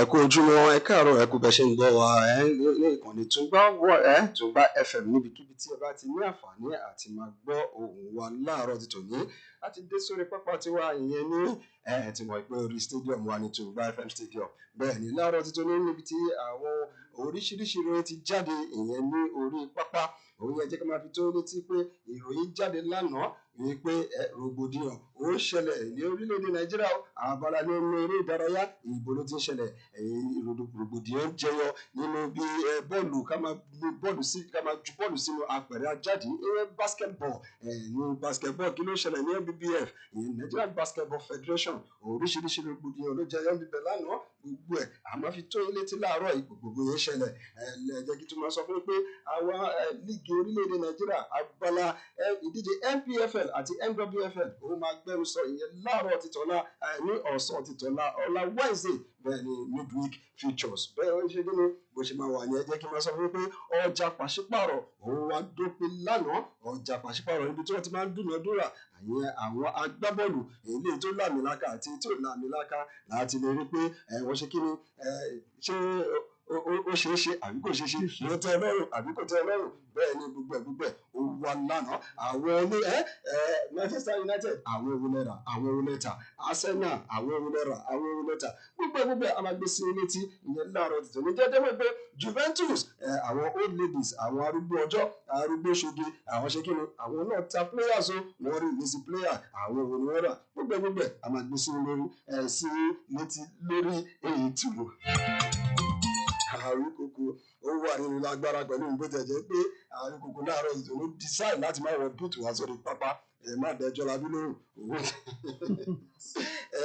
Ẹ kú ojúmọ́, ẹ káàárọ̀, ẹ kú bẹ ṣe ń gbọ́ wa ẹ ní ìkànnì Tùngbá wọ ẹ Tùngbá FM, níbikíbi tí ẹ bá ti ní àǹfààní àti máa gbọ́ ohùn wa láàárọ̀ ti tòní. A ti dé sórí pápá tiwa, ìyẹn ní ẹ ti mọ̀ pé orí stadium wa ní Tùngbá FM stadium. Bẹ́ẹ̀ ni, láàárọ̀ ti tòní, níbi tí àwọn oríṣiríṣi ìròyìn ti jáde, ìyẹn ní orí pápá òun yẹn, jẹ́ ká máa fi tó létí pé ìròyìn jáde lánàá wípé rògbòdìyàn ó ń ṣẹlẹ̀ ní orílẹ̀-èdè Nàìjíríà. Abala nínú eré ìdárayá, ìbò ló ti ń ṣẹlẹ̀? Rògbòdìyàn jẹyọ nínú bí bọ́ọ̀lù, ká máa bọ́ọ̀lù sí, ká máa ju bọ́ọ̀lù sínú apẹ̀rẹ̀ ajáde, ìyẹn basketball. Ní basketball, kí ló ṣẹlẹ̀ ní NBBF, ìyẹn Nigerian Basketball Federation? Oríṣiríṣi rògbòdìyàn ló jẹyọ níbẹ̀ lánàá. Gbogbo ẹ̀ a máa fi tó yín létí láàárọ̀ yìí. Gbogbo yẹn ṣẹlẹ̀. Ẹ jẹ́ kí tún máa sọ fún yín pé àwọn líìgì orílẹ̀-èdè Nàìjíríà, abala ìdíje NPFL àti NWFL, ó máa gbẹnu sọ, ìyẹn láàárọ̀ títọ́lá, ní ọ̀sán títọ́lá, ọ̀la Wednesday. Bẹ́ẹ̀ ni, midweek fixtures, bẹ́ẹ̀ ó ṣe kíni bó ṣe máa wà ní. Ẹ jẹ́ kí n máa sọ fún yín pé ọjà pàṣípàrọ̀ òun wá dópin lánàá. Ọjà pàṣípàrọ̀ níbi tí wọ́n ti máa ń dúnàádúrà àyẹn àwọn agbábọ́ọ̀lù, èyí tó láàmìlaka àti tí ò láàmìlaka, láti lè rí pé wọ́n ṣe kíni, ṣé ó ṣeé ṣe àbí kò ṣeé ṣe, ló tẹ́ ẹ lọ́rùn àbí kò tẹ́ ẹ lọ́rùn. Bẹ́ẹ̀ ni, gbogbo ẹ̀ gbogbo ẹ̀ ó wà lánàá. Àwọn ilé ẹ ẹ Manchester United, àwọn ewu náírà, àwọn ewu lẹ́tà, Arsenal, àwọn ewu náírà, àwọn ewu lẹ́tà, gbogbo ẹ̀ gbogbo ẹ̀ a máa gbé sí létí, ìyẹn láàárọ̀ tètè ní. Jẹ́jẹ́ mọ̀ pé Juventus, àwọn old ladies, àwọn arúgbó ọjọ́, arúgbó ṣoge, àwọn ṣe kíni, àwọn náà ta players o, wọ́n rí ìmísí player, àwọn òwò ni wọ́n rà. Gbogbo ẹ̀ gbogbo ẹ̀ a máa gbé sí lórí ẹ sí létí lórí èyí tù. Àwíkòkò ó wà nínú lágbára pẹ̀lú bó tẹ̀ jẹ́ pé Àwíkòkò láàárọ̀ ìdùnnú decide láti má wọ búùtù wá sórí pápá. Ẹ má dẹjọ́ labí lóhùn, òun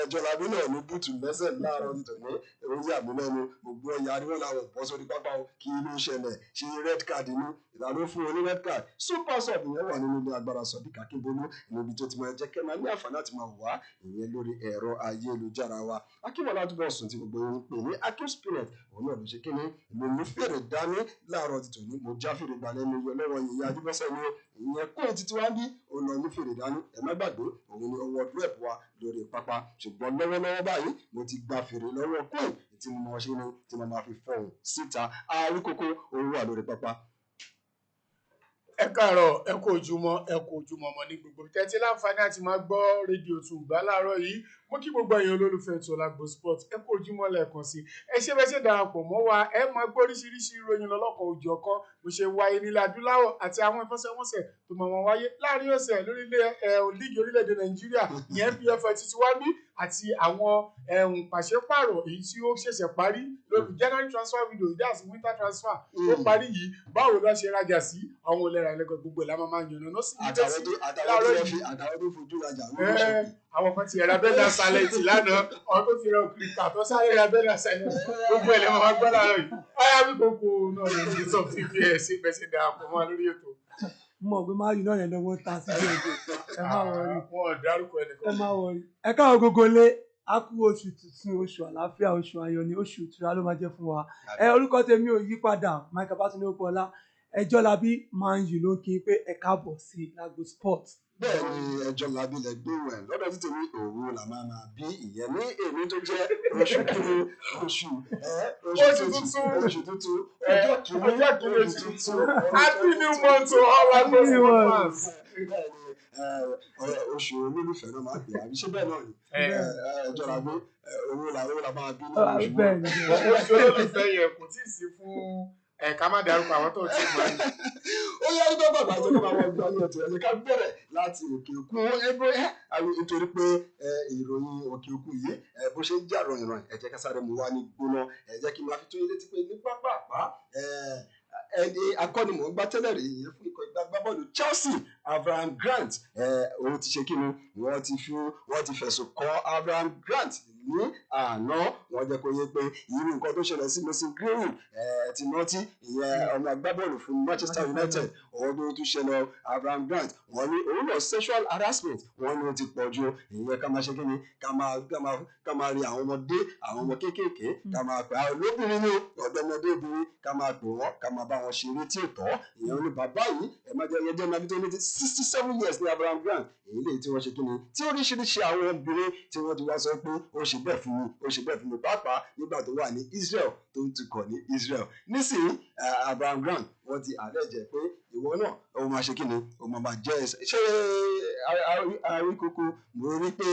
ẹjọ́ labí náà ní búùtù lẹ́sẹ̀ láàárọ̀ ìdùnnú. Ó yà mí lẹ́nu, gbogbo ẹ̀yà ariwo làwọn bọ́ sórí pápá o. Kí ló ṣẹlẹ̀? Ṣe red card ní ìlànà fún wọn ní red card? Super sub ìyẹn wà nínú ilé agbára. Sodiq Akínbólú níbi tó ti máa jẹ́ kẹ́ máa ní àǹfààní àti máa wá, ìyẹn lórí ẹ̀rọ ayélujára wa. Akínbọ̀lá túbọ̀ sùn tí gbogbo yín pè ní Akin Spirit, òun náà ló ṣe kíni mo mú fèrè dání láàárọ̀ ti tòní. Mo já fèrè gbà lẹ́nu yọ lọ́wọ́ yìnyín adébọ́sẹ̀ ni ìyẹn kó títí wá bí òun lọ mú fèrè dání. Ẹ má gbàgbé, òun ni ọwọ́ rep wa lórí pápá, ṣùgbọ́n lọ́wọ́lọ́wọ́ báyìí, mo ti gba fèrè lọ́wọ́ kóì tí mo ṣe ni tí mo máa fi fọhùn síta. Àwíkókó òun wà lórí pápá. Ẹ káàárọ̀, ẹ kú ojúmọ́, ẹ kú ojúmọ́ ọmọ ní gbogbo tẹ́tí láǹfààní àti máa gbọ́ rédíò Tùngbá láàárọ̀ yìí. Mo kí gbogbo ẹ̀yin olólùfẹ́ ètò Lágbo Sport, ẹ kú ojúmọ́ lẹ́ẹ̀kan sí. Ẹ ṣe bẹ́ẹ̀ ṣe darapọ̀ mọ́ wa. Ẹ máa gbọ́ oríṣiríṣi ìròyìn lọ́lọ́kan òjọ̀kan bó ṣe wáyé nílẹ̀ adúláwọ̀ àti àwọn ìfẹsẹ̀wọnsẹ̀ tó máa wọn wáyé láàrin ọ̀sẹ̀ lórílẹ̀ líìgì orílẹ̀-èdè Nàìjíríà, ìyẹn NPFL títí wá bí, àti àwọn ẹ̀hún pàṣípààrọ̀ èyí tí ó ṣẹ̀ṣẹ̀ parí lórí January transfer window, that's winter transfer tó parí yìí. Báwo ló ṣe rajà sí àwọn olè ra ẹlẹgbẹ́, gbogbo ẹ̀ la máa máa yànnà náà sí. Àtàwọn tó fojú rajà ló ń ṣe. Àwọn kan ti ra bẹ́ẹ̀dà silent lánàá, àwọn tó ti ra òkìrìkà tó sáré ra bẹ́ẹ̀dà silent, gbogbo ẹ̀ lè máa gbọ́ láàárọ̀ yìí. Ọ̀yá, wíkòkò náà ló ń sọ fífi ẹ̀ sí bẹ́ẹ̀ ṣe darapọ̀ mọ́ lórí ètò. Mo mọ̀ pé máa yìí náà yẹn lọ́wọ́ ta sí ìdíje, ẹ má worry. Wọn ò dárúkọ ẹnìkan. Ẹ má worry. Ẹ káwọn gbogbo lé, a kú oṣù tuntun, oṣù àlàáfíà, oṣù ayọ̀ ni, oṣù ìtura ló máa jẹ́ fún wa. Ẹ orúkọ tèmi ò yí padà, Michael Batunde Okuola, ẹjọ́ labí máa ń yìí ló ń kí pé ẹ káàbọ̀ sí Lágbo Sport. Bẹ́ẹ̀ ni, ẹjọ́ labí lẹ gbé wẹ̀ lọ́dọ̀ títí ní òru là máa máa bí, ìyẹn ní èmi tó jẹ́ oṣù kìíní, oṣù oṣù tuntun, oṣù tuntun, ọjọ́ kìíní, ọjọ́ kìíní oṣù tuntun. Happy new month to all Lágbo Sport fans. Bẹ́ẹ̀ ni, oṣù olólùfẹ́ náà máa pè, àbí ṣé bẹ́ẹ̀ náà ni? Ẹjọ́ labí owó là máa bí nínú oṣù. Bẹ́ẹ̀ ni. Oṣù olólùfẹ́ yẹn kò tí ì sí fún ẹ, ká má dárúkọ àwọn tó ti mọ̀ ní. Ó yá, ní bàbá àti ọkọ àwọn ọgbà ní ọtún ẹ̀jẹ̀, ká bẹ̀rẹ̀ láti òkè òkun ẹgbẹ́, nítorí pé ìròyìn òkè òkun yìí, bó ṣe ń jà ròyìn ròyìn, ẹ jẹ́ ká sáré mu wá ní gbóná. Ẹ jẹ́ kí n máa fi tó yín létí pé ní pápápá, ẹni akọ́nimọ̀ọ́gbá tẹ́lẹ̀ rí, ìyẹn fún ikọ̀ ìgbàgbábọ́ọ̀lù Chelsea, Abraham Grant, òun ti ṣe kíni, wọ́n ti fẹ̀sùn kàn Abraham Grant ní àná. Wọ́n jẹ́ kó yé pé irú nǹkan tó ṣẹlẹ̀ sí Mason Greenwood, ti rántí, ìyẹn ọmọ agbábọ́ọ̀lù fún Manchester United. Ọwọ́ tó tún ṣẹlẹ̀, Abraham Grant, wọ́n ní òun lọ sexual harassment, wọ́n ní ó ti pọ̀ ju. Ìyẹn ká máa ṣe kí ni, ká máa rí àwọn ọmọdé, àwọn ọmọ kéékèèké, ká máa pè àwọn olóbìnrin ní ọ̀dọ́mọdé obìnrin, ká máa pè wọ́n, ká máa bá wọn ṣeré tí ò tọ́. Ìyẹn ní bàbá yìí, ẹ má jẹ́ ẹjẹ́ máa fi tó ní 67 years ní Abraham Grant, èyí lè tí wọ́n ṣe kí ni, tí oríṣiríṣi àwọn obìnrin tí wọ́n ti wá sọ pé ó ṣe bẹ́ẹ̀ fún mi, ó ṣe bẹ́ẹ̀ fún mi, pàápàá nígbà tó wà ní Israel, tó ń tukọ̀ ní Israel. Nísìnyí, Abraham Grant, wọ́n ti àlẹ́ pé ìwọ náà ó máa ṣe kí ni, ó máa jẹ́ ẹsẹ̀. Ṣé Àríkókò, mo rí pé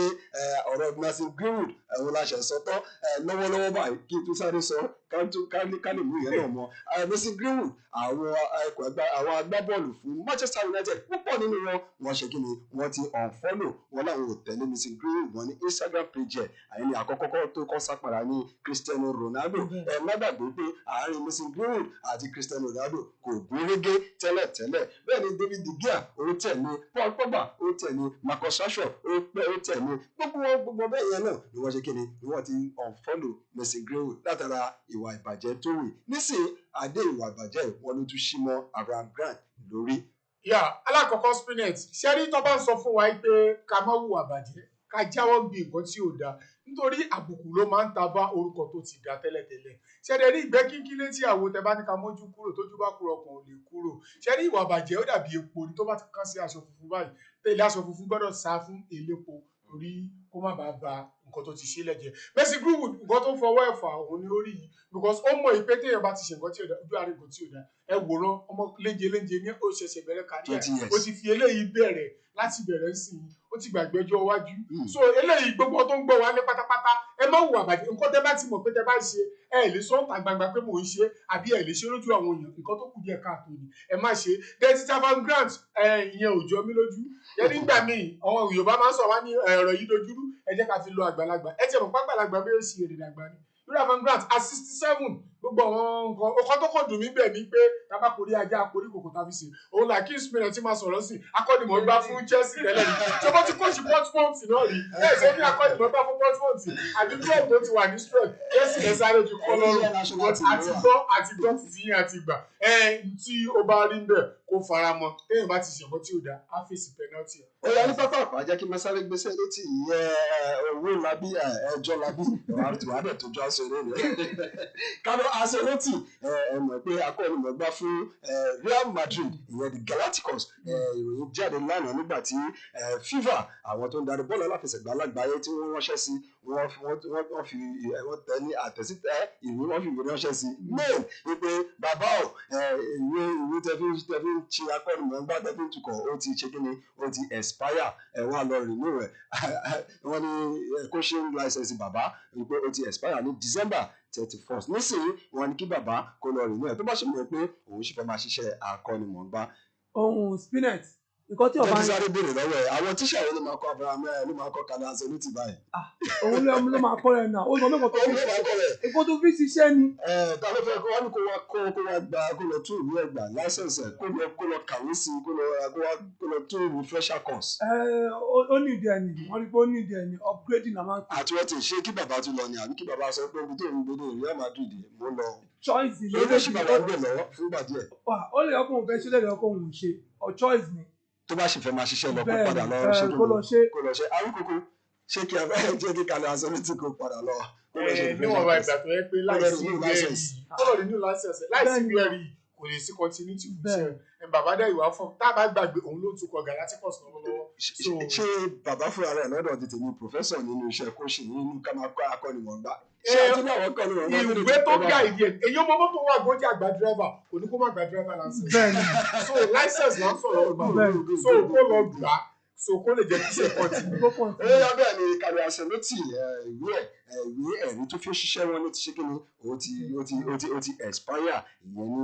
ọ̀rọ̀ Mason Greenwood òun la ṣẹ̀ sọ́tọ̀ lọ́wọ́lọ́wọ́ báyìí, kí n tún sáré sọ ká lè mú ìyẹn náà mọ́. Mason Greenwood, àwọn ẹ̀kọ́ àwọn agbábọ́ọ̀lù fún Manchester United, púpọ̀ nínú wọn, wọ́n ṣe kí ni, wọ́n ti unfollow wọn, láwọn ò tẹ̀lé Mason Greenwood wọn ní Instagram page ẹ̀. Àyìn ní àkọ́kọ́ tó kọ́ sápàrà ní Cristiano Ronaldo. Ẹ má gbàgbé pé àárín Mason Greenwood àti Cristiano Ronaldo kò gún régé tẹ́lẹ̀tẹ́lẹ̀. Bẹ́ẹ̀ ni David De Gea ó tẹ̀lé, Paul Pogba ó tẹ̀lé, Marcus Rashford ó pẹ́ ó tẹ̀lé, gbogbo wọn, gbogbo bẹ́ẹ̀ yẹn náà ni wọ́n ṣe kí ni, ni wọ́n ti unfollow Mason Greenwood látara ìwà ìbàjẹ́ tó wù. Nísìnyí, adé ìwà ìbàjẹ́ wọn ló tún ṣí mọ́ Abraham Grant lórí. Yà, alákọ̀ọ́kọ́, Spinet, ṣẹ́rí tó bá ń sọ fún wa pé ká má hùwà bàjẹ́, ká jáwọ́ bí nǹkan tí ò dáa, nítorí àbùkù ló máa ń ta bá orúkọ tó ti dá tẹ́lẹ̀tẹ́lẹ̀. Ṣẹ́dẹ̀ rí ìgbẹ́ kínkín létí àwo, tẹ bá ní ká mójú kúrò, tójú bá kúrò, ọkàn ò lè kúrò. Ṣẹ́rí ìwà bàjẹ́, ó dàbí epo ni, tó bá ti kán sí aṣọ funfun báyìí, tẹ̀lé aṣọ funfun gbọ́dọ̀ sá fún elépo, torí kó má bàa ba nǹkan tó ti ṣe lẹ́jẹ̀. Mason Greenwood, nǹkan tó ń fọwọ́ ẹ̀fà òun ni ó rí yìí, because ó mọ̀ pé téèyàn bá ti ṣe nǹkan tí ò dá, ojú àárín nǹkan tí ò dá. Ẹ wòran, ọmọ léńjẹ léńjẹ ní ó ṣẹ̀ṣẹ̀ bẹ̀rẹ̀ career. 20 years. Ó ti fi eléyìí bẹ̀rẹ̀ láti bẹ̀rẹ̀ sí i, ó ti gbàgbé ọjọ́ iwájú. So eléyìí, gbogbo tó ń gbọ́ wa ní pátápátá, ẹ má hùwà bàjẹ́. Nǹkan tẹ́ bá ti mọ̀ pé tẹ́ bá ń ṣe, ẹ lè sọ ọ́ta gbangba pé mò ń ṣe, àbí ẹ lè ṣe lójú àwọn èèyàn, nǹkan tó kù díẹ̀ káàtó ni, ẹ má ṣe. Dẹ́tí Avram Grant, ẹ ìyẹn ò jọ mí lójú. Yẹn nígbà míì, àwọn Yorùbá máa ń sọ wá ní ọ̀rọ̀ yìí dojúrú, ẹ jẹ́ ká fi lo àgbàlagbà. Ẹ tiẹ̀ mọ̀ pàgbàlagbà bí ó ṣe èrè dàgbà ni lórí Avram Grant at 67. Gbogbo àwọn nǹkan ọkọ tó kàn dùn mí bẹ̀ ni pé tábà korí ajá korí kòkò tá fi ṣe òun là kí Smith tí máa sọ̀rọ̀ sí akọ́nimọ̀ọ́gbá fún Chelsea tẹ́lẹ̀ ní ṣé bó ti coach Portsmouth náà rí ẹ̀ ṣe ní akọ́nimọ̀ọ́gbá fún Portsmouth àbí club tó ti wà ní strength Chelsea ẹ̀ sáré fi kọ́ lọ́rùn. Àti gbọ́, àti gbọ́ títí yín àti gbà ẹ̀ tí ó bá rí bẹ́ẹ̀, kó fara mọ́. Téèyàn bá ti ṣẹ̀kọ́ tí ò dáa, á fèsì penalty. Ó yá, ní pápá àpá, jẹ́ kí n máa sáré gbèsè létí ìyẹn owó labí ẹjọ́ labí wàá dẹ̀ tó jọ aṣọ eré rẹ̀. Carlo Ancelotti, ẹ mọ̀ pé akọ́nimọ̀ọ́gbá fún Real Madrid, ìyẹn the Galacticos, ìròyìn jáde lánàá nígbà tí FIFA, àwọn tó ń darí bọ́ọ̀lù aláfẹsẹ̀gbá lágbàáyé, tí wọ́n ránṣẹ́ sí wọ́n, wọ́n fi wọ́n tẹ ní àtẹ̀sítẹ́ ìwé, wọ́n fi ìwé ránṣẹ́ sí mail wípé bàbá ò, ìwé tẹ fi ń ṣe akọ́nimọ̀ọ́gbá, tẹ fi ń tukọ̀, ó ti ṣe kí ni, ó ti expire, ẹ̀ wọ́n á lọ renew rẹ̀. Wọ́n ní coaching license bàbá wípé ó ti expire ní December 31st. Nísìnyí, wọ́n ní kí bàbá kó lọ renew ẹ̀, tó bá ṣe mọ̀ pé òun sì fẹ́ máa ṣiṣẹ́ akọ́nimọ̀ọ́gbá. Ohun Spinet, nǹkan tí ọba Jẹ́ kí sáré béèrè lọ́wọ́ ẹ̀, àwọn tíṣà wo ló máa kọ́ Abraham, ẹ̀ ló máa kọ́ Carlo Ancelotti báyìí? Òun ló máa kọ́ rẹ̀ náà, ó sọ mẹ́kọ̀ọ́ tó Òun fi ló máa kọ́ rẹ̀. Nǹkan tó fi ṣiṣẹ́ ni. Ẹ ta ló fẹ́ kó wá ní kó wá kó kó wá gba, kó lọ tún ìwé ẹgbà license ẹ̀, kó lọ kàwé sí i, kó lọ kó wá kó lọ tún refresher course. Ẹ ó ní ìdí ẹni, wọ́n rí pé ó ní ìdí ẹni, upgrading la máa ń pè. Àti wọ́n ti ṣe kí bàbá tún lọ ni, àbí kí bàbá sọ pé ibi tó ń gbé ní Real Madrid mo lọ. Choice ni. Lórí oṣù bàbá ń gbè lọ́wọ́ fúngbà díẹ̀. Ó lè ọkùnrin fẹ́ ṣe, lè ọkùnrin ṣe or choice ni. Tó bá sì fẹ́ máa ṣiṣẹ́ lọ, kó Bẹ́ẹ̀ padà lọ ni, ṣe kó lọ ṣe. Kó lọ ṣe. Àwíkókó, ṣé kí a fẹ́ jẹ́ kí Carlo Ancelotti kó padà lọ, kó lọ ṣe Níwọ̀nba ìgbà tó yẹ pé láìsí renew ìwé ẹ̀rí, license. kó lọ renew license, láìsí ìwé ẹ̀rí kò lè sí continuity fún iṣẹ́ ẹ̀. Bàbá dẹ̀ ìwà fún tá a bá gbàgbé, òun ló tukọ̀ Galacticos lọ́wọ́lọ́wọ́. Ṣé bàbá fúnra rẹ̀ lọ́dọ̀ ti tèmi, professor nínú iṣẹ́ coaching, nínú ká máa kọ́ akọ́nimọ̀ọ́gbá, ṣé àti ní àwọn akọ́nimọ̀ọ́gbá tó lè Ìwé tó ti gba ìdí ẹ̀, èyí ọmọ mọ́tò wà gbọ́njẹ́ àgbà driver, kò ní kó má gba driver license. Bẹ́ẹ̀ni. So license là ń sọ̀rọ̀ ọgbà, so kó lọ gbà á, so kó lè jẹ́ kí iṣẹ́ continue. Kó continue. Ó yá, bẹ́ẹ̀ ni Carlo Ancelotti, ìwé ẹ̀, ìwé ẹ̀rí tó fi ń ṣiṣẹ́ wọn ló ti ṣe kíni, ó ti expire, ìyẹn ní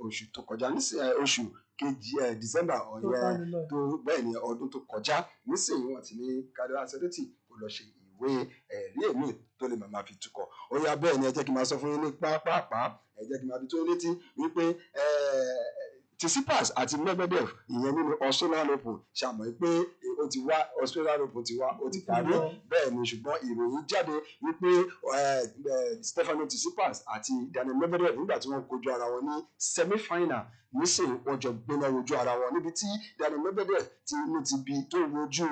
oṣù tó kọjá, ní oṣù kejì, December Tó ọ̀yẹ́ bá ní lọ. Tó bẹ́ẹ̀ ni ọdún tó kọjá. Nísìnyí, wọ́n ti ní Carlo Ancelotti kó lọ ṣe ìwé ẹ̀rí èmi tó lè máa fi tukọ̀. Ó yá, bẹ́ẹ̀ ni, ẹ jẹ́ kí n máa sọ fún yín ní pápápá, ẹ jẹ́ kí n máa fi tó yín létí wípé Tsitsipas àti Medvedev, ìyẹn nínú Australian Open, ṣàmọ̀ pé ó ti wá, Australian Open ti wá, ó ti parí. Bẹ́ẹ̀ ni, ṣùgbọ́n ìròyìn jáde wípé Stefano Tsitsipas àti Daniel Medvedev, nígbà tí wọ́n kojú ara wọn ní semi-final. Nísìnyí wọ́n jọ gbóná wojú ara wọn níbi tí Daniil Medvedev tí inú ti bí tó wojú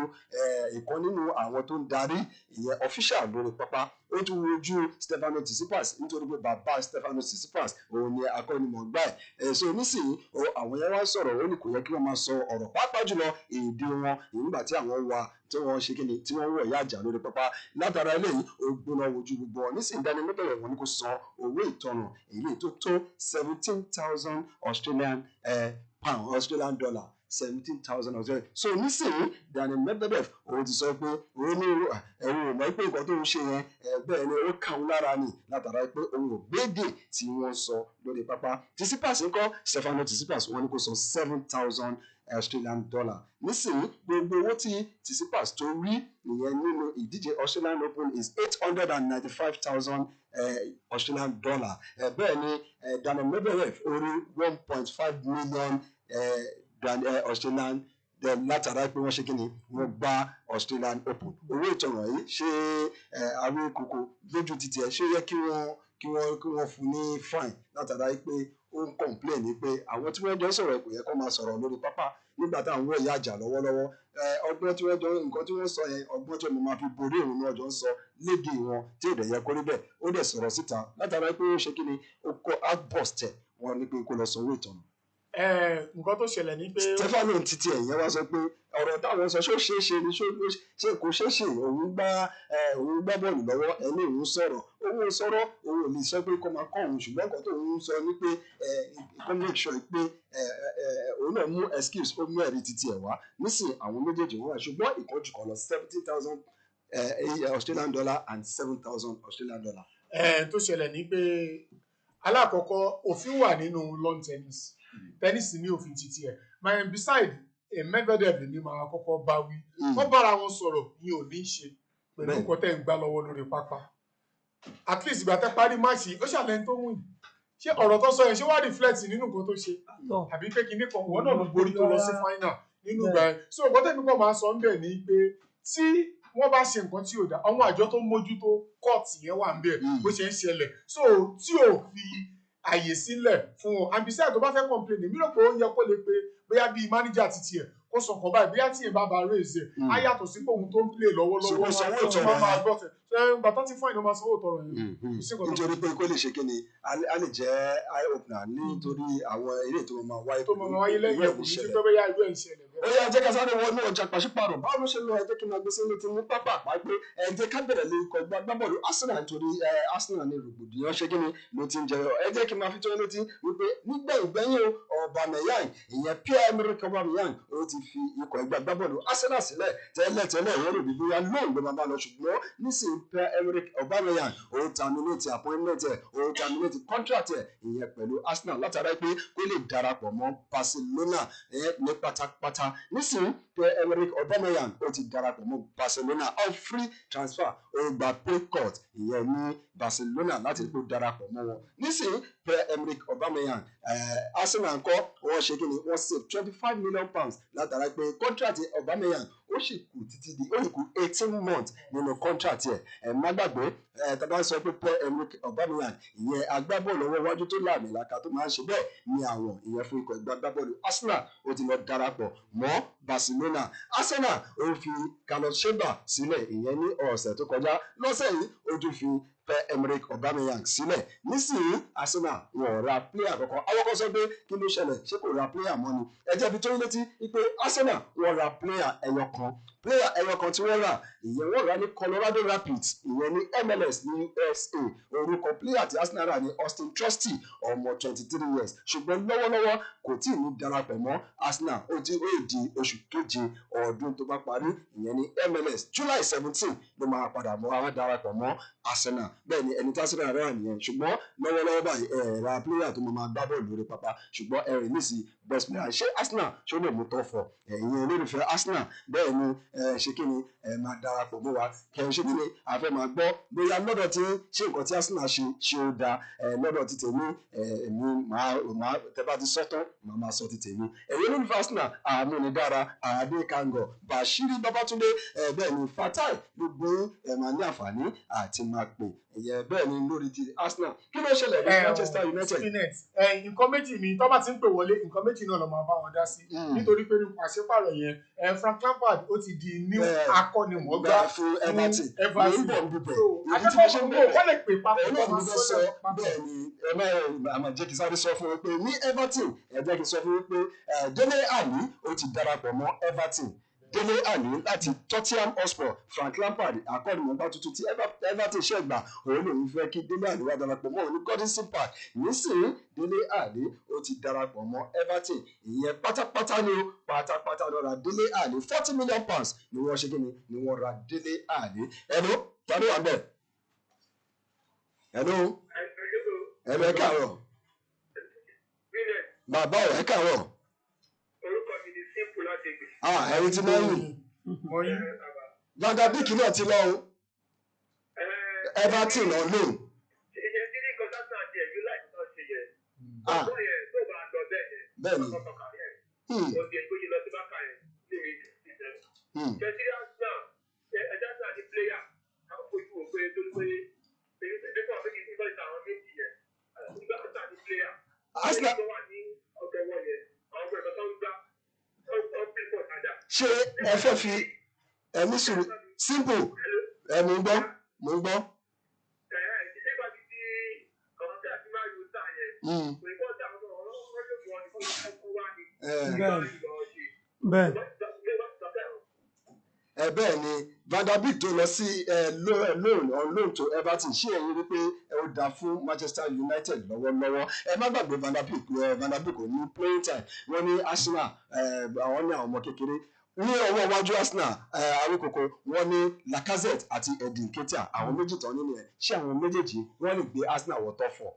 ìkan nínú àwọn tó ń darí ìyẹn official lórí pápá. Ó tún wojú Stefano Tsitsipas nítorí pé bàbá Stefano Tsitsipas òun ni akọ́nimọ̀ọ́gbá ẹ̀. So nísìnyí àwọn yẹn wá sọ̀rọ̀, ó ní kò yẹ kí wọ́n máa sọ ọ̀rọ̀ pàápàá jùlọ èdè wọn nígbà tí àwọn wà tí wọ́n ṣe kíni tí wọ́n wọ̀ ìyá àjà lórí pápá. Látara eléyìí ó gbóná wojú gbogbo wọn. Nísìnyí Daniil Medvedev wọn ní kó san owó ìtanràn èyí tó tó 17,000 Australian pound, Australian dollar, 17,000 Australian. So nísìnyí Daniil Medvedev òun ti sọ pé òun ní ẹ̀rù ò mọ̀ pé nǹkan tó ń ṣe yẹn bẹ́ẹ̀ ni ó kà ń lára ni látara pé òun ò gbédè tí wọ́n sọ lórí pápá. Tsitsipas ńkọ́, Stefano Tsitsipas wọ́n ní kó san 7,000 Australian dollar. Nísìnyí gbogbo owó tí Tsitsipas tó rí ìyẹn nínú ìdíje Australian Open is 895,000 Australian dollar. Bẹ́ẹ̀ ni Daniil Medvedev ó rí 1.5 million Australian látara pé wọ́n ṣe kí ni wọ́n gba Australian Open. Owó ìtanràn yìí ṣé àwọn kòkò lójú títí ẹ̀ ṣé yẹ kí wọ́n fún ní fine látara pé ó ń complain pé àwọn tí wọ́n jọ ń sọ̀rọ̀ kò yẹ kó máa sọ̀rọ̀ lórí pápá nígbà táwọn wọ̀ ìyá àjà lọ́wọ́lọ́wọ́. Ọgbọ́n tí wọ́n jọ nǹkan tí wọ́n sọ yẹn ọgbọ́n tí wọ́n máa fi borí òun náà jọ ń sọ lédè wọn tí ò dẹ̀ yẹ kó rí bẹ́ẹ̀. Ó dẹ̀ sọ̀rọ̀ síta látara pé ó ṣe kí ni ó kọ́ outburst ẹ̀ wọ́n ní pé kó lọ sanwó ìtanràn. Nǹkan tó ṣẹlẹ̀ ni pé Stefano títí ẹ̀yẹn wá sọ pé ọ̀rọ̀ táwọn sọ ṣó ṣeé ṣe ni ṣé kò ṣeé ṣe, òun gbá bọ́ọ̀lù lọ́wọ́ ẹni òun sọ̀rọ̀ òun sọ̀rọ̀ òun ò lè sọ pé kó máa kọ́ òun, ṣùgbọ́n nǹkan tó ń sọ ni pé kó make sure pé òun náà mú excuse ó mú ẹ̀rí títí ẹ̀ wá. Nísìnyí àwọn méjèèjì wọn wà ṣùgbọ́n ìkọ́jú kan lọ 17,000 Australian dollar and 7,000 Australian dollar. Tó ṣẹlẹ̀ ni pé alákọ̀ọ́kọ́ òfin wà nínú lawn tennis. Tennis ní òfin títí ẹ̀ my beside Medvedev ní máa kọ́kọ́ bá wí wọ́n bára wọn sọ̀rọ̀ ní ò ní ṣe pẹ̀lú nǹkan tẹ́ ń gbá lọ́wọ́ lórí pápá. At least ìgbà tẹ́ parí máàṣì ó ṣàlẹ́ tó wìn ṣé ọ̀rọ̀ tó sọ yẹn ṣé wá reflect nínú nǹkan tó ṣe àbí pé kinní kan wọn náà ló borí tó lọ sí final nínú ìgbà yẹn. So nǹkan tẹ́mi kàn máa sọ ń bẹ̀ ni pé tí wọ́n bá ṣe nǹkan tí ò dá àwọn àjọ tó ń mójútó kóòtù yẹn wà ń bẹ̀ bó ṣe ń ṣẹlẹ̀ so tí ò fi àyè sílẹ̀ fún wọn. And besides tó bá fẹ́ complain èmi rò pé ó yẹ kó lè pe bóyá bíi manager titi ẹ̀ kó sọ nǹkan báyìí bóyá tí yẹn bá ba raise ẹ̀ á yàtọ̀ sí pé òun tó ń play lọ́wọ́lọ́wọ́ máa máa gbọ́ tẹ̀ ṣé ìgbà tó ti fún ìnáwó máa sanwó tọrọ yẹn. Nítorí pé kó lè ṣe kí ni a lè jẹ́ eye opener nítorí àwọn eré tó máa wáyé tó máa wáyé lẹ́yìn ẹ̀kú ní pé bóyá irú ẹ̀ ń ṣẹlẹ̀ bẹ́ẹ̀. Ó yá jẹ́ ká sáré wọnú ọjà pàṣípàrọ̀ báwo ló ṣe lọ ẹ jẹ́ kí n máa gbé sí létí ní pápá àpá pé ẹ jẹ́ ká bẹ̀rẹ̀ lè kọ gbábọ́ọ̀lù Arsenal nítorí Arsenal ní rògbòdìyàn ṣe kí ni ló ti ń jẹyọ. Ẹ jẹ́ kí n máa fi tó yín létí wípé nígbẹ̀yìngbẹ̀yìn Aubameyang ìyẹn Pierre-Emerick Aubameyang ó ti fi ikọ̀ ẹgbẹ́ agbábọ́ọ̀lù Arsenal sílẹ̀ tẹ́lẹ̀tẹ́lẹ̀ ìwọ́n rò bí bóyá lóun ló máa bá lọ ṣùgbọ́n nísìnyí Pierre-Emerick Aubameyang ó terminate appointment ẹ̀ ó terminate contract ẹ̀ ìyẹn pẹ̀lú Arsenal látara pé kó lè darapọ̀ mọ́ Barcelona ní pátápátá. Nísìnyí Pierre-Emerick Aubameyang ó ti darapọ̀ mọ́ Barcelona on free transfer ó gba pay cut ìyẹn ní Barcelona láti kó darapọ̀ mọ́ wọn. Nísìnyí Pierre-Emerick Aubameyang Arsenal ńkọ́ wọ́n ṣe kí ni wọ́n save £25 million látara pé contract Aubameyang ó sì kù títí di ó sì kù 18 months nínú contract ẹ̀. Ẹ̀ má gbàgbé ẹ̀ tá a bá ń sọ pé Pierre-Emerick Aubameyang ìyẹn agbábọ́ọ̀lù ọwọ́ iwájú tó láàmìlaka tó máa ń ṣe bẹ́ẹ̀ ní àwọn ìyẹn fún ikọ̀ ẹgbẹ́ agbábọ́ọ̀lù Arsenal ó ti lọ darapọ̀ mọ́ Barcelona. Arsenal ó fi Carlos Chalobah sílẹ̀ ìyẹn ní ọ̀sẹ̀ tó kọjá. Lọ́sẹ̀ yìí ó tún fi Pierre-Emerick Aubameyang sílẹ̀. Nísìnyí Arsenal wọn ò ra player kankan. Àwọn kan sọ pé kí ló ṣẹlẹ̀ ṣé kò ra player mọ́ ni? Ẹ jẹ́ fi tó yín létí wípé Arsenal wọ́n ra player ẹyọ kan, player ẹyọ kan tí wọ́n rà ìyẹn wọ́n rà ní Colorado Rapids ìyẹn ní MLS ní USA. Orúkọ player tí Arsenal rà ní Austin Trusty ọmọ 23 years ṣùgbọ́n lọ́wọ́lọ́wọ́ kò tí ì ní darapọ̀ mọ́ Arsenal ó ti ó di oṣù keje ọdún tó bá parí ìyẹn ní MLS July 17 ló máa padà mọ́ àwọn darapọ̀ mọ́ Arsenal. Bẹ́ẹ̀ ni ẹni tí Arsenal rà nìyẹn ṣùgbọ́n lọ́wọ́lọ́wọ́ báyìí ẹ̀ ra player tó máa gbá bọ́ọ̀lù lórí pápá ṣùgbọ́n ẹ release best player. Ṣé Arsenal ṣó lè mú tọ́ fọ ẹ̀yin olólùfẹ́ Arsenal? Bẹ́ẹ̀ ni ẹ ṣe kí ni ẹ máa darapọ̀ mọ́ wa kẹ́ ẹ ṣe kí ni a fẹ́ máa gbọ́ bóyá lọ́dọ̀ tí ṣé nǹkan tí Arsenal ṣe ṣe ó dáa ẹ lọ́dọ̀ ti tèmi ẹ èmi máa máa tẹ bá ti sọ́tọ̀ màá máa sọ ti tèmi. Ẹ̀yin olólùfẹ́ Arsenal, Àmúnidára Adékangọ̀ Bashiri Babatunde ẹ bẹ́ẹ̀ ni Fatai gbogbo ẹ máa ní àǹfààní àti máa pè Ìyẹn bẹ́ẹ̀ ni lórí ti Arsenal. Kí ló ṣẹlẹ̀ ní Manchester United? Spinet, nǹkan méjì ni tó bá ti ń pè wọlé, nǹkan méjì náà ló máa bá wọn dá sí, nítorí pé nípa àṣepàrọ̀ yẹn, Frank Lampard ó ti di new akọ́nimọ̀ọ́gbá Gbà fún Everton. Everton. Mò ń bọ̀ níbẹ̀. So Ìdí tí mo ṣe ń akẹ́kọ̀ọ́ bẹ̀rẹ̀ wọ́n lè pè papọ̀, ẹ kó náà máa mo fẹ́ sọ sọ papọ̀. Bẹ́ẹ̀ ni, ẹ má ẹ máa jẹ́ kí sáré sọ fún wọn pé ní Everton, ẹ jẹ́ kí n sọ fún wọn pé Dele Alli ó ti darapọ̀ mọ́ Everton. Dele Alli láti Tottenham Hotspur. Frank Lampard, akọ́nimọ̀ọ́gbá tuntun tí Everton ṣẹ̀ gbà, òun lòun fẹ́ kí Dele Alli wá darapọ̀ mọ́ òun ní Goodison Park nísìnyí. Dele Alli ó ti darapọ̀ mọ́ Everton. Ìyẹn pátápátá ni ó pátápátá ló ra Dele Alli. £40 million ni wọ́n ṣe kí ni wọ́n ra Dele Alli. Ẹ̀rọ tani wà bẹ́ẹ̀? Hello, hello, ẹ káàárọ̀. Bàbá ò, ẹ káàárọ̀. Orúkọ mi ni Simple láti Ègbè. Ah, ẹ̀yin ti mẹ́rin. Wọ́n yín. Van der Beek náà ti lọ o, Everton on loan. Ṣe tí ní nǹkan sásán àti ẹ̀jú láì tán ṣe yẹn. Ah. Ọgbọ́n yẹn tó bá lọ bẹ́ẹ̀ yẹn. Bẹ́ẹ̀ ni. Ọkọ̀ kàrí ẹ̀. Ó ti ẹgbẹ́ yìí lọ sí bákà yẹn ní ìrìn ìṣẹ́. Ṣé tí Arsenal ẹja Arsenal ní pléyà àwọn fojú wò pé torí pé èyí tó dé fún àwọn méjì nígbà tí àwọn méjì yẹn. Nígbà Arsenal ní pléyà. Arsenal Tó wà ní ọ̀dọ̀ wọn yẹn. Àwọn ọmọ ẹ̀kọ́ tó ń gbá ó ń pín pọ̀ dáadáa. Ṣé ẹ fẹ́ fi ẹ̀mí sùúrù simple? Ẹ mò ń gbọ́, mò ń gbọ́. Nígbà tí àwọn tí a ti máa yóò tà yẹn. Bẹ́ẹ̀. Ẹ bẹ́ẹ̀ ni, Van der Beek tó lọ sí loan, on loan to Everton, ṣé ẹ̀yin rí pé ó dáa fún Manchester United lọ́wọ́lọ́wọ́? Ẹ má gbàgbé Van der Beek, Van der Beek kò ní playing time. Wọ́n ní Arsenal, àwọn ní àwọn ọmọ kékeré ní ọwọ́ iwájú Arsenal. Awíkoko, wọ́n ní Lacazette àti Eddie Nketiah, àwọn méjì tán nínú ẹ̀. Ṣé àwọn méjèèjì wọ́n lè gbé Arsenal wọ top four?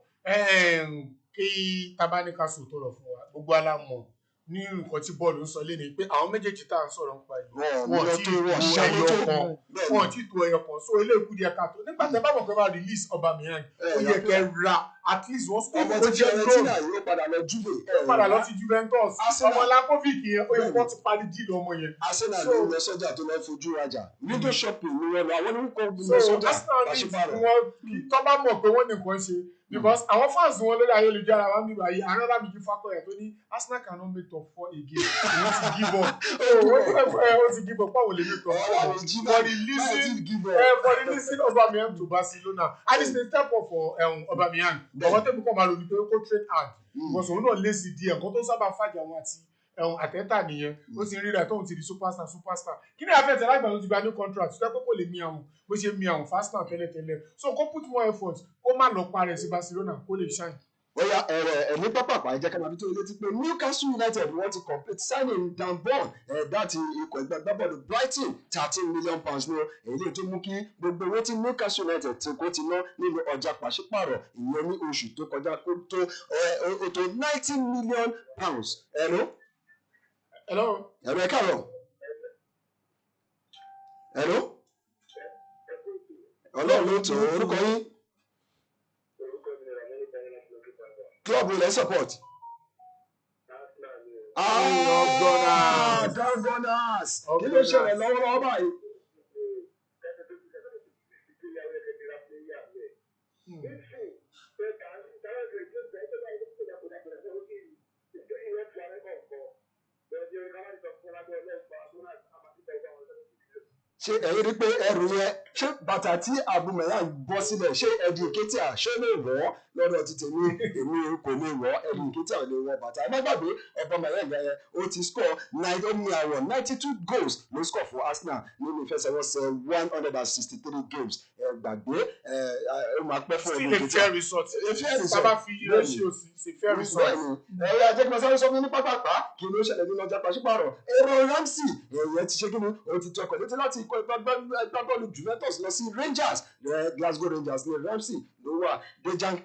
Kí tabaníkà sòótọ́ rọ̀ fún wa, gbogbo alámọ̀ ní nǹkan tí bọ́ọ̀lù ń sọ lé ní pé àwọn méjèèjì tá à ń sọ̀rọ̀ nípa yìí, wọn wọn lọ tí tó tó wọn ṣáájú ẹyọ tó kan, bẹ́ẹ̀ wọn ni. tí tó ẹyọ kan. So eléyìí kú díẹ̀ káàtó. Nígbà tẹ́ bá mọ̀ pé bá release Aubameyang, ó yẹ kẹ́ ra at least wọ́n Ọmọ ó tí jẹ́ loan. Fiorentina yóò padà lọ Juve. Ó padà lọ sí Juventus. Arsenal. Ọmọ Lakovic yẹn, ó yẹ kó Bẹ́ẹ̀ni. ti parí díìlì ọmọ yẹn. Arsenal So- ló ń lọ sọ́jà tó lọ fojú rajà. Window shopping ni wọ́n lọ, àwọn oníkó So lọ sọ́jà Arsenal ní pàṣípàrọ̀. wọn tó bá mọ̀ pé wọ́n ní nǹkan ṣe, because àwọn fans wọn lórí ayélujára wa ń bíbá yìí, àrùn Ọlámìjí Fákọ̀yà tó ní Arsenal cannot make top four again, wọ́n ti give up. So wọ́n ti ó ti give up, báwo lè make top four Ọlámìjí for releasing give up. for releasing Aubameyang to Barcelona, and it's a step up for Aubameyang. Bẹ́ẹ̀ni. Ọ̀wọ́n tẹ́mi kọ́ máa rò ní pé kó train hard, because òun náà lé sí díẹ̀. Nǹkan tó sábà fàjà wọn àti Arteta nìyẹn. Ó ti ń ríra tóun ti di superstar, superstar. Kí ni àfẹ́tẹ̀ lágbà tó ti gba new contract tó jẹ́ pé kò lè mi àwọn bó ṣe mi àwọn fast now tẹ́lẹ̀tẹ́lẹ̀? So kó put more effort, kó má lọ parẹ́ sí Barcelona, kó lè shine. Bóyá ẹ̀rọ ẹ̀mí pápápá, ẹ jẹ́ ká máa fi tó ilé tí pé Newcastle United wọ́n ti complete signing Dan Burn láti ikọ̀ ẹgbẹ́ agbábọ́ọ̀lù Brighton. £13 million ní èyí tó mú kí gbogbo owó tí Newcastle United ti kó ti ná nínú ọjà pàṣípàrọ̀ ìyẹn ní oṣù tó kọjá kó tó ó tó £90 million. Ẹ̀rọ Hello. ẹ̀rọ, ẹ káàárọ̀. Ẹ̀rọ, Ọlọ́run ló tó. Orúkọ yín? Orúkọ mi ni Ramoni Bẹ́ẹ̀ láti lókè pàgbà. Club ilẹ̀ support. Arsenal ni o. Ah, Gunners. Down Gunners. Up Kí ló ṣẹlẹ̀ Gunners. lọ́wọ́lọ́wọ́ báyìí? Ṣé ẹ̀yin rí pé ẹrù yẹn, ṣé bàtà tí Aubameyang bọ́ sílẹ̀, ṣé Eddie Nketiah ṣé lè wọ̀ ọ́? Lọ́dọ̀ ti tèmi, èmi kò lè wọ̀ ọ́. Eddie Nketiah ò lè wọ bàtà. Ẹ má gbàgbé Aubameyang yẹn, ó ti score nine, ó ní àwọn 92 goals ló score fún Arsenal nínú ìfẹsẹ̀wọnsẹ̀ 163 games. Ẹ gbàgbé ẹ, ó máa pẹ́ fún Still Eddie a Nketiah. fair result. A fair result. Sábà fi Bẹ́ẹ̀ni. ratio sí, it's a fair result. Bẹ́ẹ̀ni, ẹ̀rọ ajẹ́kùnrin sọ fún ní pápápá, kí ló ṣẹlẹ̀ nínú ọjà pàṣípàrọ̀? Aaron Ramsey ẹ̀yẹ ti ṣe kíni, ó ti tọkọ̀ létí láti ikọ̀ agbábọ́ọ̀lù Juventus lọ sí Rangers, Glasgow Rangers ní Ramsey ló wà. Dejan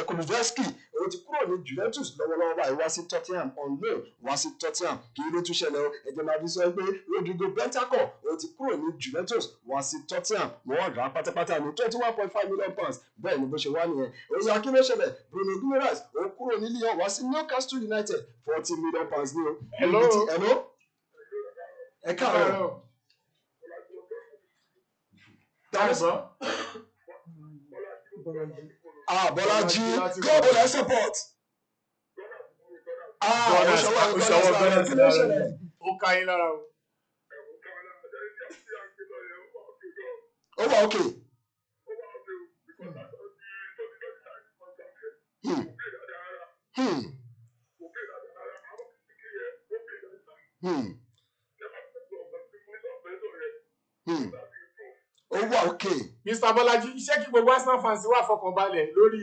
Kulusevski ó ti kúrò ní Juventus lọ́wọ́lọ́wọ́ báyìí wá sí Tottenham, on loan wá sí Tottenham. Kí ló tún ṣẹlẹ̀ o? Ẹ̀jẹ̀ máa fi sọ pé Rodrigo Bentancur ó ti kúrò ní Juventus wá sí Tottenham, wọ́n rà á pátápátá ní £21.5 million. Bẹ́ẹ̀ ni bó ṣe wá nìyẹn. Ó yá, kí ló ṣẹlẹ̀? Bruno Guimaraes ó kúrò ní Lyon wá sí Newcastle United, £40 million ní o. Hello. Níbi tí- Hello, ẹ káàárọ̀. Káàárọ̀. Ta ló- Bọ́lájí. Ah, Bọ́lájí, Bọ́lájí. club lẹ́ support. Ah, Gunners, ó ó ṣọwọ́ ṣọwọ́ Gunners kí ló lára. ṣẹlẹ̀? Ó ká yín lára o. Ó wà okay. Hmm. Hmm. Hmm. Hmm. Ó wà okay. Mr. Bọ́lájí, iṣẹ́ kí gbogbo Arsenal fans wà fọkànbalẹ̀ lórí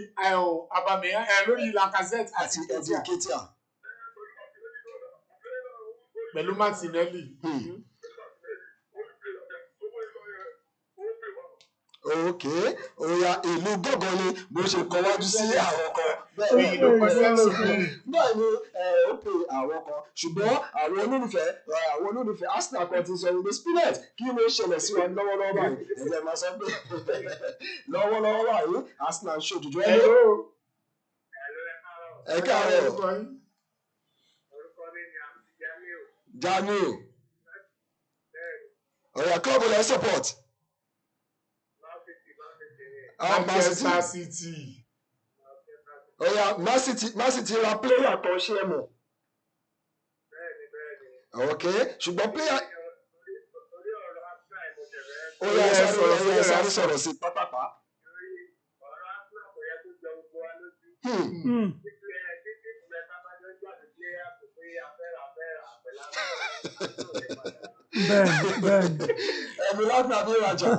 Aubameyang, lórí Lacazette àti Àti Eddie Nketiah Nketiah. pẹ̀lú Martinelli. Hmm. Ok, oya, ìlú gángan ni bó ṣe kọwájú sí àwọn kan bẹ́ẹ̀ Èyí ló kọ sẹ́ńsì mi. Bẹ́ẹ̀ ni ó pe àwọn kan, ṣùgbọ́n àwọn olólùfẹ́ Arsenal kan ti sọ wípé Spinet, kí ló ṣẹlẹ̀ sí wọn lọ́wọ́lọ́wọ́ báyìí? Ẹ̀jẹ̀ máa sọ pé lọ́wọ́lọ́wọ́ báyìí Arsenal ń ṣòjòjò ẹ̀. Hello. Ẹ káàárọ̀. Orúkọ yín? Jamiu, ọ̀yà, club lẹ́ support? Ah, Man City. Manchester City. Ọ̀yà, Man City, Man City ra player kan, ṣé ẹ mọ̀? Ok, ṣùgbọ́n player ó yá, Ó yá, ẹ sáré sọ̀rọ̀ ó yá, ẹ sókè. Sáré sọ̀rọ̀ sí pápápá. Hmm. Bẹ́ẹ̀ni. Ẹ̀mí láti àbí ìrajà.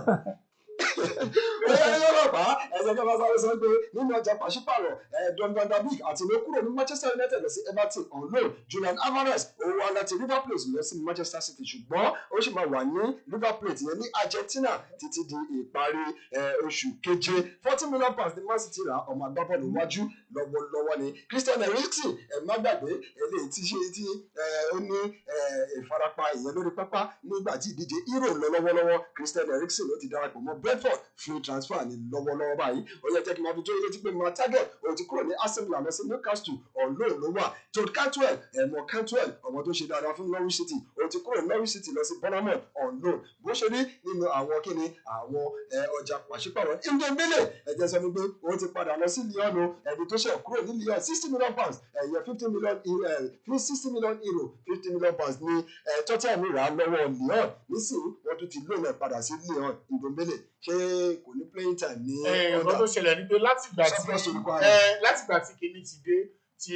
Ó yá, ní ọlọ́pàá ẹ̀sẹ̀ kẹfà sáré sọ pé nínú ọjà pàṣípàrọ̀, Don van de Beek àti ló kúrò ní Manchester United lọ sí Everton on loan. Julian Alvarez, òun wá láti River Plate lọ sí Manchester City, ṣùgbọ́n ó sì máa wà ní River Plate yẹn ní Argentina títí di ìparí oṣù keje. £40 million ní Man City ra ọmọ agbábọ́ọ̀lù wájú lọ́wọ́lọ́wọ́ ni. Christian Eriksen, ẹ má gbàgbé, eléyìí tí ṣe tí ó ní ìfarapa ìyẹn lórí pápá nígbà tí ìdíje Euro ń lọ lọ́wọ́lọ́wọ́. Christian Eriksen ló ti darapọ̀ mọ́ Brentford, free transfer ní lọ́wọ́lọ́wọ́ báyìí. Ó yẹ jẹ́ kí n máa fi tó ilé tí pé Matt Targett, òun ti kúrò ní Aston Villa lọ sí Newcastle, on loan ló wà. Todd Cantwell, ẹ̀mọ́ Cantwell, ọmọ tó ṣe dáadáa fún Norwich City, òun ti kúrò ní Norwich City lọ sí Bournemouth on loan. Bó ṣe rí nínú àwọn kíni àwọn ọjà pàṣípàrọ̀, Ndombele, ẹ̀jẹ̀ sọ mi pé òun ti padà lọ sí Lyon o, ẹni tó ṣẹ̀ kúrò ní Lyon. £60 million, ẹ̀yẹ €50 million, €60 million, £50 million ní Tottenham rà á lọ́wọ́ Lyon. Nísìnyí wọ́n tún ti lóun ẹ̀ padà sí Lyon. Ndombele, ṣé kò ní playing time ní Nǹkan tó ṣẹlẹ̀ ni pé látìgbà tí surplus olùkọ́ látìgbà tí kinní ti dé, tí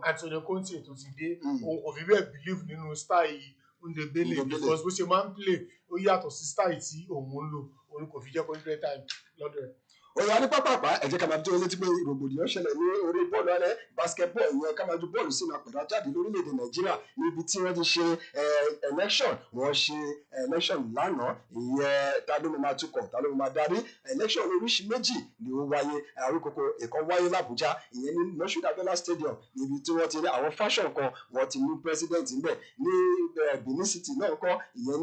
Antonio Conte tó ti dé, òun kò fi bẹ́ẹ̀ believe nínú style Ndombele, Ndombele. because bó ṣe máa ń play ó yàtọ̀ sí style tí òun ń lò. Òun kò fi jẹ́ kó ní play time lọ́dọ̀ ẹ̀. Òyà ní pápápá, ẹ jẹ́ ká máa tó létí pé rògbòdìyàn ṣẹlẹ̀ ní orí bọ́ọ̀lù alẹ́ basketball, ìyẹn ká máa ju bọ́ọ̀lù sínú apẹ̀rẹ̀ jáde lórílẹ̀‐èdè Nàìjíríà, níbi tí wọ́n ti ṣe election. Wọ́n ṣe election lánàá, ìyẹn ta ló máa tukọ̀, ta ló máa darí. Election oríṣi méjì ni ó wáyé àríkòkò. Ìkan wáyé l'Àbújá, ìyẹn ní Moshood Abiola Stadium, níbi tí wọ́n ti rí àwọn faction kan, wọ́n ti mú president ńbẹ̀. Ní Benin City náà kọ́, ìyẹn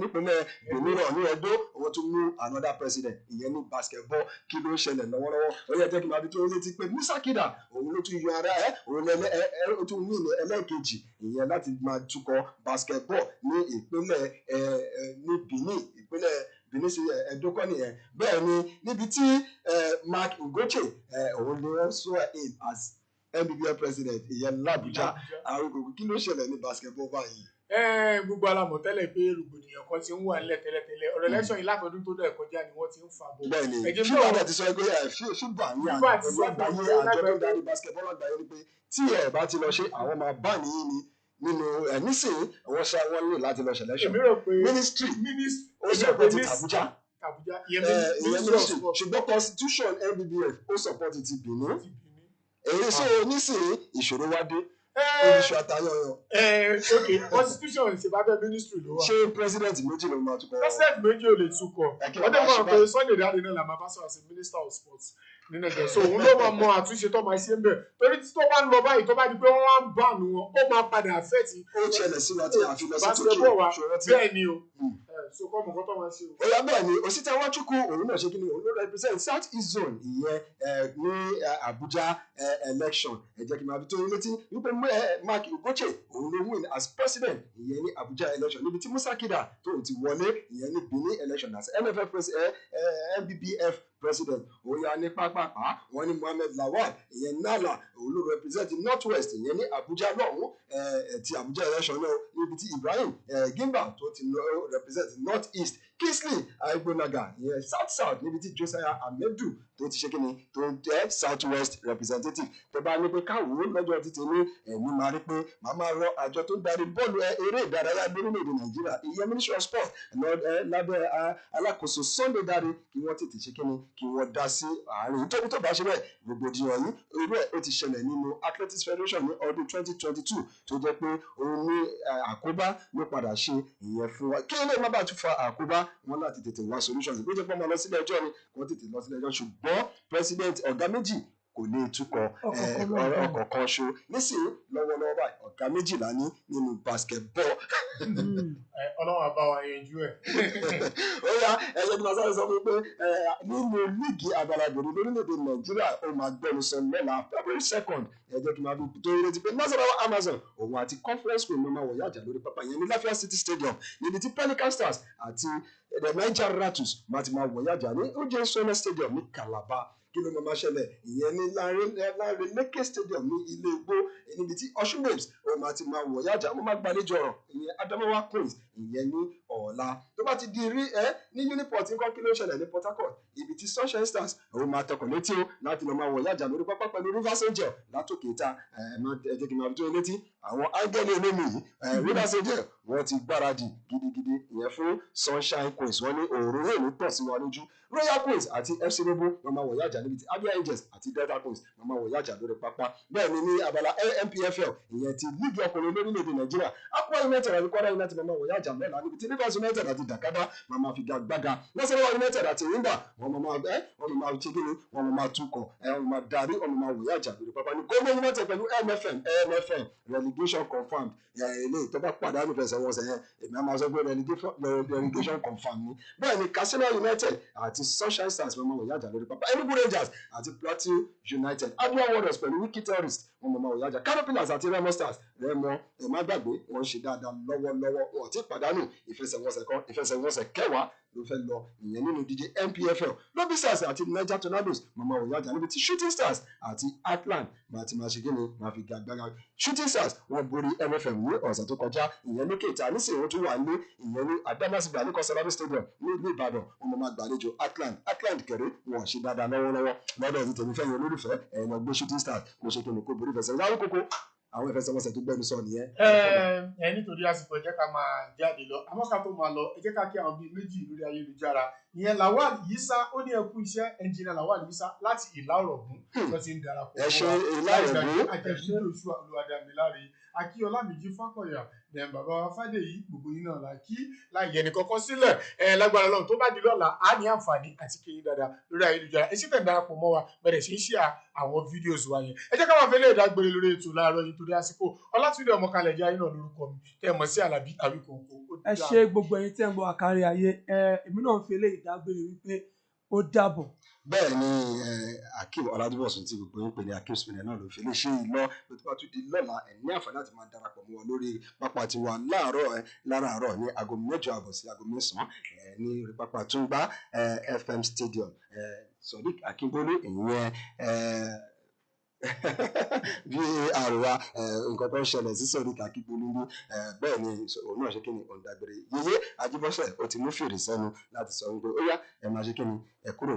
nípínlẹ̀ Benin náà ní Ẹdó, wọ́n tún mú another president, ìyẹn ní basketball. Kí ló ń ṣẹlẹ̀ lọ́wọ́lọ́wọ́? Ó yẹ jẹ́ kí n máa fi tó létí pé Musa Kida, òun ló tún yọ ara ẹ̀, òun lẹ́lẹ́ ẹ ẹ ó tún win ẹlẹ́ẹ̀kejì, ìyẹn láti máa tukọ̀ basketball ní ìpínlẹ̀ ẹ ẹ ní Benin, ìpínlẹ̀ Benin sí Ẹdó kọ́ nìyẹn. Bẹ́ẹ̀ ni níbi tí Mark Ugoche, òun ni wọ́n swear in as NBBL president, ìyẹn l'Abuja. Àrùn kí ló ṣẹlẹ̀ ní basketball báyìí? Gbogbo alamọ̀ tẹ́lẹ̀ pé rògbòdìyàn kan ti ń wà nílẹ̀ tẹ́lẹ̀tẹ́lẹ̀. Ọ̀rọ̀ election yìí, látọdún tó dẹ̀ kọjá ni wọ́n ti ń fà bọ̀. Bẹ́ẹ̀ ni Ẹ jẹ́ FIBA kí dẹ̀ ti sọ pé FIBA ní FIFA ti àjọ sọ lágbàáyé, pé àjọ tó ń darí basketball lágbàáyé, ni pé tí ẹ bá ti lọ ṣe, àwọn máa bá nìyí ni nínú ẹ. Nísìnyí wọ́n ṣe wọ́n ní láti lọ ṣe election. Èmi rò pé Ministry ministry ó support ti Abuja. Abuja ìyẹn ìyẹn ministry of ministry sport. Ṣùgbọ́n constitution NBBF, ó support ti Benin. Ti Benin. Èyí so nísìnyí ìṣòro wá dé, oníṣu àtayọyọ. Ok, constitution ṣe bá bẹ́ẹ̀, ministry ló wà. Ṣé president méjì ló máa tukọ̀? President méjì ò lè tukọ̀. Ẹ kí wọ́n Wọ́n dẹ̀ máa ṣe mọ̀ pé báyìí. Sunday Dare náà la máa bá sọ̀rọ̀ sí minister of sports ní Nàìjíríà, so òun ló máa mọ àtúnṣe tó máa ṣe ń bẹ̀, torí tí tó bá ń lọ báyìí, tó bá di pé wọ́n wá ń bà nù wọn, ó máa padà affect Ó ṣẹlẹ̀ sí wa tí a fi lọ sí Tokyo, basketball wa. ṣòro tí Bẹ́ẹ̀ ni o. So kọ́ mọ̀ nǹkan tó máa ṣe o. Ó yá, bẹ́ẹ̀ ni Osita Nwachukwu, òun náà ṣe kí ni, òun ló represent South East Zone, ìyẹn ní Abuja election. Ẹ jẹ́ kí n máa fi tó yín létí wípé Mark Ugoche, òun ló win as president, ìyẹn ní Abuja election, níbi tí Musa Kida tóun ti wọlé, ìyẹn ní Benin election as NFF NBBF. President. Ó yá, ní pápápá, wọ́n ní Mohammed Lawal, ìyẹn Nala, òun ló represent North West, ìyẹn ní Abuja lọ́hùn ti Abuja election náà, níbi tí Ibrahim Gimba tó ti lọ represent North East, Kingsley Aigbonaga, ìyẹn South South, níbi tí Josiah Ahmedu tó ti ṣe kíni, tó ń jẹ́ South West representative. Tó bá ní pé káwọ́ lọ́jọ́ títí ní ẹ̀mí máa rí pé màá máa rọ àjọ tó ń darí bọ́ọ̀lù eré ìdárayá lórílẹ̀‐èdè Nàìjíríà, ìyẹn Ministry of Sport, lábẹ́ alákòóso Sunday Dare, kí wọ́n tètè ṣe kíni, kí wọ́n dá sí àárín nítorí tó bá ṣe bẹ́ẹ̀, rògbòdìyàn yìí, irú ẹ̀ ó ti ṣẹlẹ̀ nínú Athletics Federation ní ọdún 2022, tó jẹ́ pé òun ní àkóbá ló padà ṣe ìyẹn fún wa. Kí ilé má bàa tún fa àkóbá, wọn láti tètè wá solution. Bó jẹ́ pé wọ́n lọ sílé ẹjọ́ ni, wọ́n tètè lọ sílé ẹjọ́. Ṣùgbọ́n president, ọ̀gá méjì kò lè túkọ̀ ọkọ̀ kan ṣo nísìnyí. Lọ́wọ́lọ́wọ́ báyìí, ọ̀gá méjìlá ní nínú basketball. Ọlọ́run á bá wa yanjú ẹ̀. Ó yá, ẹ̀yẹ́ tí màá sáré sọ fún mi pé nínú líìgì abalagbèrè lórílẹ̀‐èdè Nàìjíríà, ó máa gbẹnu sọ lọ́la, February 2nd. Ẹ jẹ́ kí n máa fi tó retí pé Nasarawa Amazon, òun àti Conference School ló máa wọ̀ yájà lórí pápá yẹn ní Lafia City Stadium, níbi tí Pelican Stars àti the Niger Ratus máa ti máa wọ̀ yájà ní Uche Sona Stadium ní Calabar. Kí ló máa ṣẹlẹ̀ ìyẹn ní Lanre Leke Stadium ní Ilé Igbó, níbi tí Ọ̀ṣun Babes ó máa ti máa wọ̀ yájà, ó máa gbàlejò ọ̀rọ̀, ìyẹn Adamawa Queens, ìyẹn ní ọ̀la. Tó bá ti di rí ẹ ní Uniport nǹkan, kí ló ṣẹlẹ̀ ní Port Harcourt, ibi tí Sunshine Stars ó máa tọkàn létí o láti lọ máa wọ̀ yájà lórí pápá pẹ̀lú Rivers Angel látòkè ta. Ẹ jẹ́ kí n máa fi tó létí, àwọn áńgẹ́lì olómi yìí, Rivers Angel, wọ́n ti gbáradì gidigidi ìyẹn fún Sunshine Queens. Wọ́n ní òòrùn yóò ní tọ̀ sí wa lójú. Royal Queens àti FC Robo wọ́n máa wọ̀ yájà, níbi tí Abia Angels àti Delta Queens wọ́n máa wọ̀ yájà lórí pápá. Bẹ́ẹ̀ ni ní abala NPFL, ìyẹn ti líìgì ọkùnrin lórílẹ̀‐èdè Nàìjíríà, Akwa United àti Kwara United máa wọ̀ yájà mẹ́la, níbi tí Rivers United àti Dakada máa máa fi gbàgbága. Nasarawa United àti Enyimba, wọ́n máa ṣe kíni, wọ́n máa tukọ̀ ẹ, wọ́n máa darí, wọ́n máa wọ̀ yájà lórí pápá ní Gombe United pẹ̀lú MFM. MFM, relegation confirmed. Eléyìí tó bá pàdánù fẹsẹ̀wọnsẹ̀ yẹn, èmi á máa sọ pé relegation confirmed ni. Bẹ́ẹ̀ ni Katsina United àti Sunshine Stars wọ́n máa wọ̀ yájà lórí pápá. Enugu Rangers àti Plateau United, Abia Warriors pẹ̀lú Wiki Tourist, wọ́n máa wọ̀ yájà. Kano Pillars àti Remo Stars. Remo, ẹ má gbàgbé, wọ́n ń ṣe dáadáa lọ́wọ́lọ́wọ́. Wọn ò tí ì pàdánù ìfẹsẹ̀wọnsẹ̀ kan, ìfẹsẹ̀wọnsẹ̀ 10 ló fẹ́ lọ ìyẹn nínú díje NPFL. Lobi Stars àti Niger Tornadoes máa máa wọ̀ yájà, níbi tí Shooting Stars àti Atland máa ti máa ṣe kí ni, máa fi gagbára. Shooting Stars, wọ́n borí MFM ní ọ̀sẹ̀ tó kọjá, ìyẹn ní Kèéta. Nísìnyí, wọ́n tún wà ní ìyẹn ní Adamasingba ní Kọ́sáládé Stadium ní ìlú Ìbàdàn. Wọ́n máa gbàlejò Atland. Atland kẹrẹ, wọn ṣe dáadáa lọ́wọ́lọ́wọ́. Lọ́dọ̀ ti tèmi, fẹ́yìn olólùfẹ́ ẹ̀ lọ gbé Shooting Stars kó ṣe kí ni, kó borí fẹsẹ̀ láwọn kókó àwọn ìfẹsẹ̀wọnsẹ̀ tó gbẹnu sọ nìyẹn. Ẹ nítorí àsìkò, ẹ jẹ́ ká máa jáde lọ. Àmọ́ ká tó máa lọ, ẹ jẹ́ ká kí àwọn bíi méjì lórí ayélujára. Ìyẹn Lawal Yisa, ó ní ẹ kú iṣẹ́, ẹnjìnà Lawal Yisa láti Ìlà Ọ̀rọ̀gún tó ti ń darapọ̀ Ẹ ṣe, Ìlà Ọ̀rọ̀gún. Àjẹsí Joshua Olúwadámiláre, Akíọlámìjí Fákọ̀yà, dẹ̀ bàbá wa Fádèyí, gbogbo yín náà là kí láì yẹnì kankan sílẹ̀. Ẹ lágbára Ọlọ́run, tó bá di lọ́la, á ní àǹfààní àti kéyìn dáadáa lórí ayélujára. Ẹ sì tẹ̀ ń darapọ̀ mọ́ wa, bẹ̀rẹ̀ sí í ṣe àwọn videos wa yẹn. Ẹ jẹ́ ká máa fẹ́ lè dágbére lórí ètò láàárọ̀ yìí torí àsìkò. Ọlátúndé Ọmọkalẹ̀ jẹ́ ayé náà lórúkọ mi, tẹ́ ẹ mọ̀ sí Àlàbí Àwíkòǹkò. Ẹ ṣe gbogbo ẹ̀yin tí ẹ ń gbọ́ àkárí ayé. Ẹ èmi náà ń fi eléyìí dágbére wípé ó dàbọ̀. Bẹ́ẹ̀ ni, Akeem Ọládúbọ̀sùn tí gbogbo yín pè ní Akeem Spinner náà ló fi lè ṣe ìlọ. Ló tó bá tún di lọ́la, ẹ̀ ní àǹfààní láti máa darapọ̀ mọ́ wa lórí pápá tiwa láàárọ̀ ẹ láràárọ̀ ní aago 8:30 sí aago 9 ẹ ní orí pápá Túngbá FM Stadium. Sodiq Akíngbólú, ìyẹn VAR wa, nǹkan tó ń ṣẹlẹ̀ sí Sodiq Akíngbólú ní. Bẹ́ẹ̀ ni òun náà ṣe kí ni, òun dágbére. Yeye Ajíbọ́sẹ̀ ó ti mú fèrè sẹ́nu láti sọ wípé ó yá, ẹ máa ṣe kí ni, ẹ kúrò.